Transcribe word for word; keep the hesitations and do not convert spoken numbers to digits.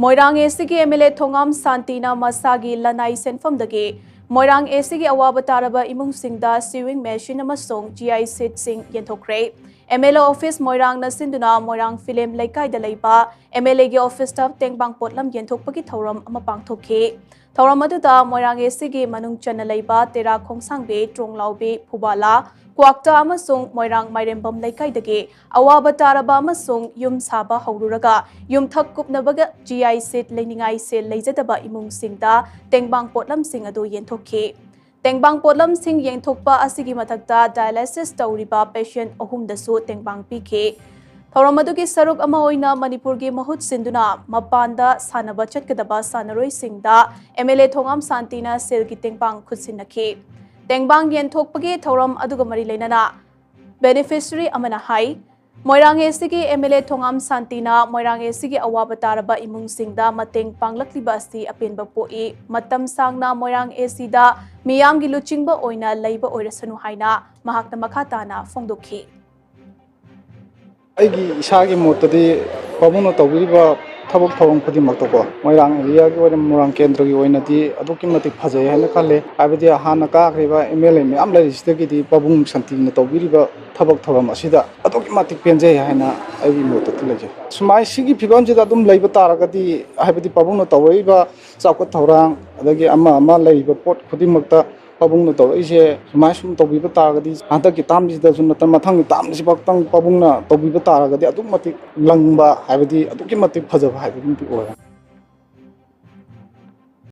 ꯃꯣꯏꯔꯥꯡ ꯑꯦ ꯁꯤꯒꯤ M L ꯑꯦ ꯊꯣꯉꯥꯝ ꯁꯥꯟꯇꯤꯅ ꯃꯁꯥꯒꯤ ꯂꯅꯥꯏ ꯁꯦꯟꯐꯝꯗꯒꯤ ꯃꯣꯏꯔꯥꯡ ꯑꯦ ꯁꯤꯒꯤ ꯑꯋꯥꯕ ꯇꯥꯔꯕ ꯏꯃꯨꯡꯁꯤꯡꯗ ꯁꯤꯋꯤꯡ ꯃꯦꯁꯤꯟ ꯑꯃꯁꯨꯡ ꯖꯤ ꯑꯥꯏ ꯁꯤꯠꯁꯤꯡ ꯌꯦꯟꯊꯣꯛꯈ꯭ꯔꯦ꯫ ꯑꯦꯝ ꯑꯦꯜ ꯑꯦ ꯑꯣꯐꯤꯁ ꯃꯣꯏꯔꯥꯡꯅ ꯁꯤꯟꯗꯨꯅ ꯃꯣꯏꯔꯥꯡ ꯐꯤꯂꯦꯝ ꯂꯩꯀꯥꯏꯗ ꯂꯩꯕ ꯑꯦꯝ ꯑꯦꯜ ꯑꯦꯒꯤ ꯑꯣꯐꯤꯁꯇ ꯇꯦꯡꯕꯥꯡ ꯄꯣꯠꯂꯝ ꯌꯦꯟꯊꯣꯛꯄꯒꯤ ꯊꯧꯔꯝ ꯑꯃ ꯄꯥꯡꯊꯣꯛꯈꯤ꯫ ꯊꯧꯔꯝ ꯑꯗꯨꯗ ꯃꯣꯏꯔꯥꯡ ꯑꯦ ꯁꯤꯒꯤ ꯃꯅꯨꯡ ꯆꯟꯅ ꯂꯩꯕ ꯇꯦꯔꯥ ꯈꯣꯡꯁꯥꯡꯕꯤ, ꯇ꯭ꯔꯣꯡꯂꯥꯎꯕꯤ, ꯐꯨꯕꯥꯂꯥ, ꯀ꯭ꯋꯥꯛꯇ ꯑꯃꯁꯨꯡ ꯃꯣꯏꯔꯥꯡ ꯃꯥꯏꯔꯦꯝꯕꯝ ꯂꯩꯀꯥꯏꯗꯒꯤ ꯑꯋꯥꯕ ꯇꯥꯔꯕ ꯑꯃꯁꯨꯡ ꯌꯨꯝ ꯁꯥꯕ ꯍꯧꯔꯨꯔꯒ ꯌꯨꯝꯊꯛ ꯀꯨꯞꯅꯕꯒ ꯖꯤ ꯑꯥꯏ ꯁꯤꯠ ꯂꯩꯅꯤꯡꯉꯥꯏ ꯁꯦꯜ ꯂꯩꯖꯗꯕ ꯏꯃꯨꯡꯁꯤꯡꯗ ꯇꯦꯡꯕꯥꯡ ꯄꯣꯠꯂꯝꯁꯤꯡ ꯑꯗꯨ ꯌꯦꯟꯊꯣꯛꯈꯤ꯫ ꯇꯦꯡꯕꯥꯡ ꯄꯣꯠꯂꯝꯁꯤꯡ ꯌꯦꯟꯊꯣꯛꯄ ꯑꯁꯤꯒꯤ ꯃꯊꯛꯇ dialysis ꯇꯧꯔꯤꯕ patient ꯑꯍꯨꯝꯗꯁꯨ ꯇꯦꯡꯕꯥꯡ ꯄꯤꯈꯤ꯫ ꯊꯧꯔꯝ ꯑꯗꯨꯒꯤ ꯁꯔꯨꯛ ꯑꯃ ꯑꯣꯏꯅ ꯃꯅꯤꯄꯨꯔꯒꯤ ꯃꯍꯨꯠ ꯁꯤꯟꯗꯨꯅ ꯃꯄꯥꯟꯗ ꯁꯥꯟꯅꯕ ꯆꯠꯀꯗꯕ ꯁꯥꯟꯅꯔꯣꯏꯁꯤꯡꯗ ꯑꯦꯝ ꯑꯦꯜ ꯑꯦ ꯊꯣꯉꯥꯝ ꯁꯥꯟꯇꯤꯅ ꯁꯦꯜꯒꯤ ꯇꯦꯡꯕꯥꯡ ꯈꯨꯠꯁꯤꯟꯅꯈꯤ꯫ ꯇꯦꯡꯕꯥꯡ ꯌꯦꯟꯊꯣꯛꯄꯒꯤ ꯊꯧꯔꯝ ꯑꯗꯨꯒ ꯃꯔꯤ ꯂꯩꯅꯅ beneficiary ꯑꯃꯅ ꯍꯥꯏ, ꯃꯣꯏꯔꯥꯡ ꯑꯦ ꯁꯤꯒꯤ ꯑꯦꯝ ꯑꯦꯜ ꯑꯦ ꯊꯣꯉꯥꯝ ꯁꯥꯟꯇꯤꯅ ꯃꯣꯏꯔꯥꯡ ꯑꯦ ꯁꯤꯒꯤ ꯑꯋꯥꯕ ꯇꯥꯔꯕ ꯏꯃꯨꯡꯁꯤꯡꯗ ꯃꯇꯦꯡ ꯄꯥꯡꯂꯛꯂꯤꯕ ꯑꯁꯤ ꯑꯄꯦꯟꯕ ꯄꯣꯛꯏ꯫ ꯃꯇꯝ ꯁꯥꯡꯅ ꯃꯣꯏꯔꯥꯡ ꯑꯦ ꯁꯤꯗ ꯃꯤꯌꯥꯝꯒꯤ ꯂꯨꯆꯤꯡꯕ ꯑꯣꯏꯅ ꯂꯩꯕ ꯑꯣꯏꯔꯁꯅꯨ ꯍꯥꯏꯅ ꯃꯍꯥꯛꯅ ꯃꯈꯥ ꯇꯥꯅ ꯐꯣꯡꯗꯣꯛꯈꯤ꯫ ꯑꯩꯒꯤ ꯏꯁꯥꯒꯤ ꯃꯣꯠꯇꯗꯤ ꯄꯥꯕꯨꯡꯅ ꯇꯧꯕꯤꯔꯤꯕ ꯊꯕꯛ ꯊꯧꯔꯝ ꯈꯨꯗꯤꯡꯃꯛꯇꯀꯣ, ꯃꯣꯏꯔꯥꯡ ꯑꯦꯔꯤꯌꯥꯒꯤ ꯑꯣꯏꯅ, ꯃꯣꯏꯔꯥꯡ ꯀꯦꯟꯗ꯭ꯔꯒꯤ ꯑꯣꯏꯅꯗꯤ ꯑꯗꯨꯛꯀꯤ ꯃꯇꯤꯛ ꯐꯖꯩ ꯍꯥꯏꯅ ꯈꯜꯂꯦ꯫ ꯍꯥꯏꯕꯗꯤ ꯍꯥꯟꯅ ꯀꯥꯈ꯭ꯔꯤꯕ ꯑꯦꯝ ꯑꯦꯜ ꯑꯦ ꯃꯌꯥꯝ ꯂꯩꯔꯤꯁꯤꯗꯒꯤꯗꯤ ꯄꯥꯕꯨꯡ ꯁꯥꯟꯇꯤꯅ ꯇꯧꯕꯤꯔꯤꯕ ꯊꯕꯛ ꯊꯧꯔꯝ ꯑꯁꯤꯗ ꯑꯗꯨꯛꯀꯤ ꯃꯇꯤꯛ ꯄꯦꯟꯖꯩ ꯍꯥꯏꯅ ꯑꯩꯒꯤ ꯃꯣꯠꯇꯗꯤ ꯂꯩꯖꯩ꯫ ꯁꯨꯃꯥꯏ ꯁꯤꯒꯤ ꯐꯤꯕꯝꯁꯤꯗ ꯑꯗꯨꯝ ꯂꯩꯕ ꯇꯥꯔꯒꯗꯤ, ꯍꯥꯏꯕꯗꯤ ꯄꯥꯕꯨꯡꯅ ꯇꯧꯔꯛꯏꯕ ꯆꯥꯎꯈꯠ ꯊꯧꯔꯥꯡ, ꯑꯗꯒꯤ ꯑꯃ ꯑꯃ ꯂꯩꯔꯤꯕ ꯄꯣꯠ ꯈꯨꯗꯤꯡꯃꯛꯇ ꯄꯥꯕꯨꯡꯅ ꯇꯧꯔꯛꯏꯁꯦ ꯁꯨꯃꯥꯏ ꯁꯨꯝ ꯇꯧꯕꯤꯕ ꯇꯥꯔꯒꯗꯤ, ꯍꯟꯗꯛꯀꯤ ꯇꯥꯝꯁꯤꯗꯁꯨ ꯅꯠꯇꯅ ꯃꯊꯪꯒꯤ ꯇꯥꯝꯁꯤꯐꯥꯎꯗꯪ ꯄꯥꯕꯨꯡꯅ ꯇꯧꯕꯤꯕ ꯇꯥꯔꯒꯗꯤ ꯑꯗꯨꯛ ꯃꯇꯤꯛ ꯂꯪꯕ, ꯍꯥꯏꯕꯗꯤ ꯑꯗꯨꯛꯀꯤ ꯃꯇꯤꯛ ꯐꯖꯕ ꯍꯥꯏꯕꯗꯨꯃꯗꯤ ꯑꯣꯏꯔꯦ꯫